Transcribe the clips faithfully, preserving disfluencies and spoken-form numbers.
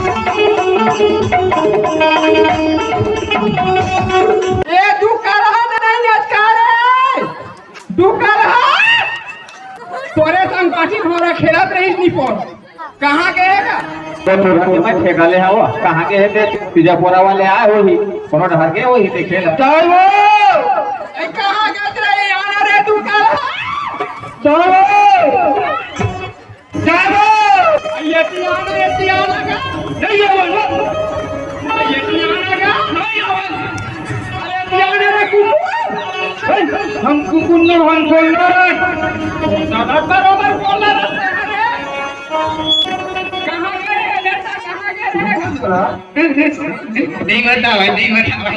ए, दू करहा नहीं, आज का रे? दू करहा? तोरे संग बाटी भौंरा खेलत रहिस निपोर। कहाँ गए का? तो तुरंत मैं ठेका ले हवं। कहाँ के हे ते? तीजा पोरा वाले आए होही, कोनो डहर के होही ते खेल। चल वो। ए, कहाँ गए रे? आना रे, दू करहा। चल वो। जाबो। ये तियाना, ये तियाना का? नहीं आवन। ये तियाना का? नहीं आवन। अरे तियाना रे कुकुर। हे, हम कुकुर न, हम गोल्लर। दादा बरोबर गोल्लर। कहाँ गए रे बेटा, कहाँ गए रे? नहीं बतावा, नहीं बतावा।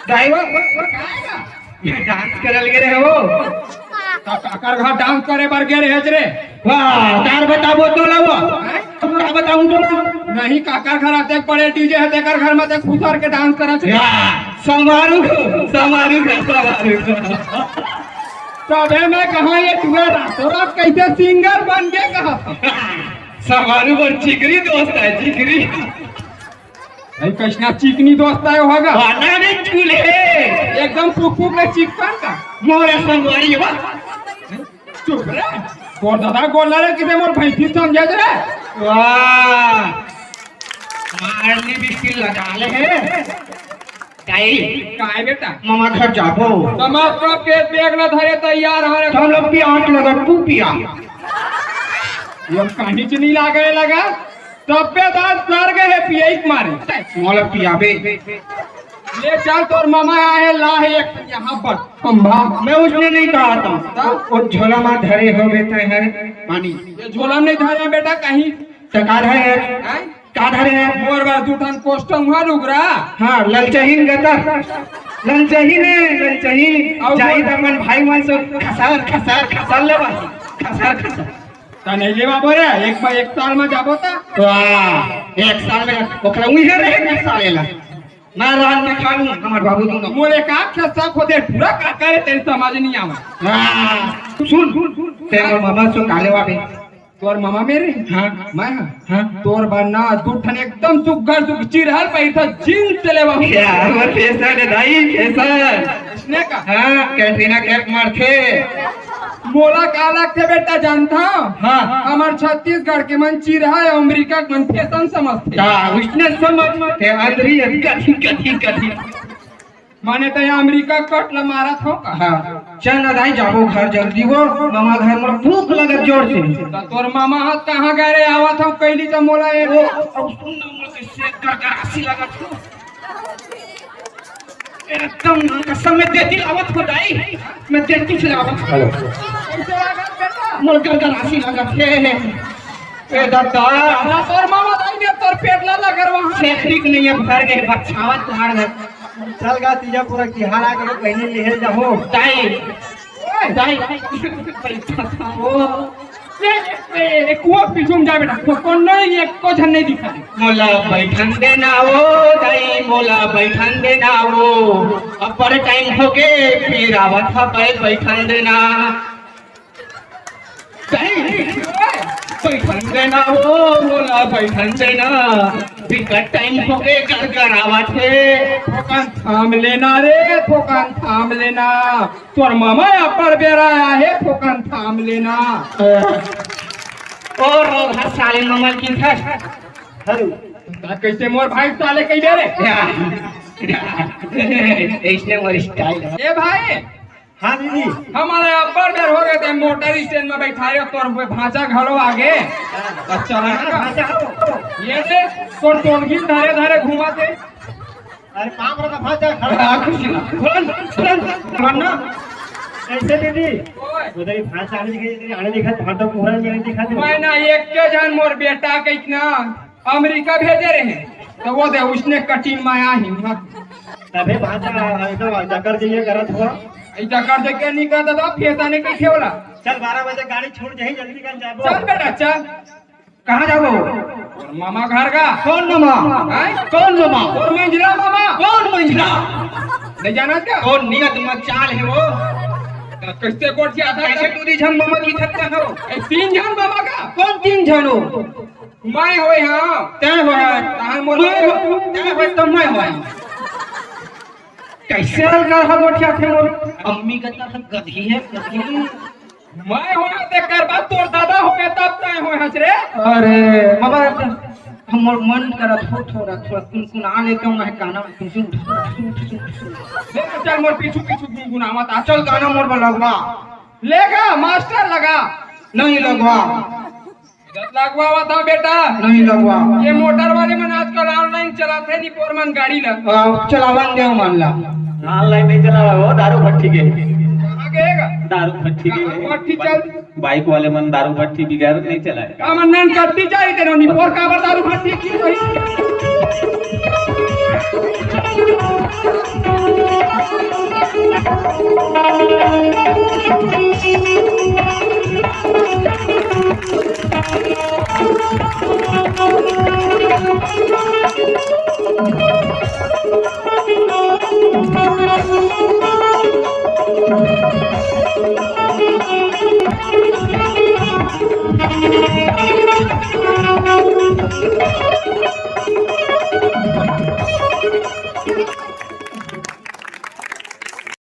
ड्राइवर, ये डांस करल गे रहे हो? का-, काकर घर डांस करे बर गे रहे रे? वाह, कार बताबो तो ला वो। हैं? का बताऊं तो ला? नहीं, काकर घर आते बड़े डीजे है, तेकर घर में ते खुसर के डांस करत हे। या, समारू, समारू, समारू। तबे मैं कहा ये टूरा रातों रात कैसे सिंगर बन गए कहा। समारू बर जिगरी दोस्त है, जिगरी। भाई, कैसना चिकनी दोस्त आयो होगा? वाना रे चूल्हे। एकदम फूक फूक ले चिकन का। मोरे संगवारी बा। चुप रे। तोर दादा गोल्लर हे, किसे मोर भैंसी समझे रे? वाह। मारली बिस्किट लगा ले हे। दाई। काय बेटा? मामा घर जाबो। तो मैं सब के बैग ला धरे तैयार हरे। तो हम लोग पिया आठ लगा, तू पिया। ये कानी च नहीं लागे लगा। तब्बे दांत सर गए हे पियई के मारे। मोला पियाबे। ले चल, तोर मामा आए हे, ला हे एक यहाँ पर खंभा। मैं उसने नहीं कहा था। हाँ? वो झोला में धरे हो बेटा है पानी। ये झोला में नहीं धरे बेटा कहीं। तो का धरे है? हैं? का धरे है? मोर बर दू ठन कोस्टम हुआ डुगरा। हाँ, ललचहीन गतर। ललचहीन है, ललचहीन। और जाई वो त अपन भाई मन से खसार, खसार, खसार ले भाई। खसार, खसार। त नहीं लेवा बोले, एक बार एक साल में जाबो त। वाह, एक साल में ओकरा उहे रहे, एक साल एला। मैं रात में खा लूं, हमार बाबू दूंगा। मोरे का खस्सा खोदे पूरा का करे तेरी समझ नहीं आवा। वाह, सुन, सुन, सुन, ते मोर मामा से काले वाबे। तोर मामा मेरे? हाँ। मैं हाँ। हाँ। तोर बर ना दू ठन एकदम सुग्घर सुग्घर चिरहल पैसा जींस से लेवा। क्या? हमर फैशन है दाई, फैशन। इसने का? हाँ, कैटरीना कैफ मारथे। मोला का लगथे बेटा जानथव? हाँ। हमर छत्तीसगढ़ के मन चिरहा अमेरिका के मन फैशन समझथे। का उसने समझ के अंदरी कथी, कथी, कथी। माने त यहाँ अमेरिका कट ला मारत हव का? हाँ। चल ना दाई, जाबो घर जल्दी वो, मामा घर मोला भूख लगत जोर से। त तोर मामा ह कहाँ गए रे? आवत हव कैली त मोला ए वो, अब सुन ना, मोला कैसे गरगरासी लगत हो। एकदम कसम में देती लावत हो दाई, मैं देती से लावत। हेलो। कैसे लागत बेटा? मोर गरगरासी लागत हे। ए दादा। ना तोर मामा दाई ने तोर पेट ला लगर वहाँ। से ठीक नहीं है, भर गए बच्चावा तुम्हारे घर। चल गा तीजा पूरा तिहार आ गए, कहीं ले जाओ। दाई। दाई। ओ। ए, ए, ए, कुआ पीछू में जा बेटा, को-, कौन नहीं, एको झन नहीं दिखा। मोला बैठन देना ओ दाई, मोला बैठन देना ओ, अब्बड़ टाइम होगे, फिर आवत हवय, बैठन देना। दाई, बैठन देना ओ, मोला बैठन देना, बिकट टाइम होगे, गरगर आवत हे। थोकन थाम लेना रे, थोकन थाम लेना। तोर मामा अब्बड़ बेरा आए हे, थोकन थाम लेना। और हर साले मामा की था। हेलो। त कैसे मोर भाई साले कही दे रे? या, या, इसने मोर स्टाइल है। ए भाई, हाँ दीदी। हमारा अब्बड़ बेर हो गए थे, मोटर स्टैंड में बैठाए, तोर भांचा घलो आगे। अच्छा, हाँ, भांचा हो। ये से तोर टोनगी धरे धरे घुमा थे। अरे, पाँव रखा, भाग जा, खड़ा। हाँ, खुशी ना। खुलन, खुलन, खुलन ना। कैसे दीदी? ओए। उधर ही भांचा आने दिखाई, इधर आने दिखाई, भांटा पूरा नहीं दिखाई दे। मैं ना एक के जान मोर बेटा के इतना अमेरिका भेजे रहे, तो वो दे उसने कटिंग माया ही ना। तबे भांचा एकदम जकर जइए करत हुआ। ऐसा कर दे के नहीं करता था, फेंसा नहीं कहीं खेवला। चल, बारह बजे गाड़ी छूट जाही, जल्दी कर जाबो। चल बेटा, चल। कहाँ जाबो? तोर मामा घर का। कौन मामा? हैं? कौन मामा? तोर मंझला मामा। कौन मंझला? नहीं जाना क्या? कौन नियत मचाल है वो? तो कैसे कोट जाता है? कैसे तू दी झन मामा की थकता हो? ए, तीन झन मामा का। कौन तीन झन हो? मैं होय हाँ। तैं होय। तैं मोर मैं होय। तैं होय तो मैं होय। कैसे अलगा हा गोठिया थे मोर? अम्मी का तरह गधी है, गधी। मैं होय तेकर बाद तोर दादा होय तब तैं होय हस रे। अरे बाबा, हमर मन करत हो थोड़ा, थोड़ा कुनकुना लेते हो, मैं गाना कुनकुन। ले तो चल मोर पीछू पीछू गुनगुनावत आ। चल गाना मोर बर लगवा। लेगा मास्टर लगा। नहीं लगवा। इधर लगवावा था बेटा। नहीं लगवा। ये मोटर वाले मन आजकल online चलाते हैं, निपोर मन गाड़ी ला। आ, चलावन दे मन ला। Online नहीं चलावा, वो दारू भट्टी के। कहाँ गएगा? दारू भट्टी के। दारू भट्टी चल। Bike वाले मन दारू भट्टी बगैर नहीं चलाए। हमन नन कट्टी जाई तेनो निपोर काबर दारू भट्टी की रही।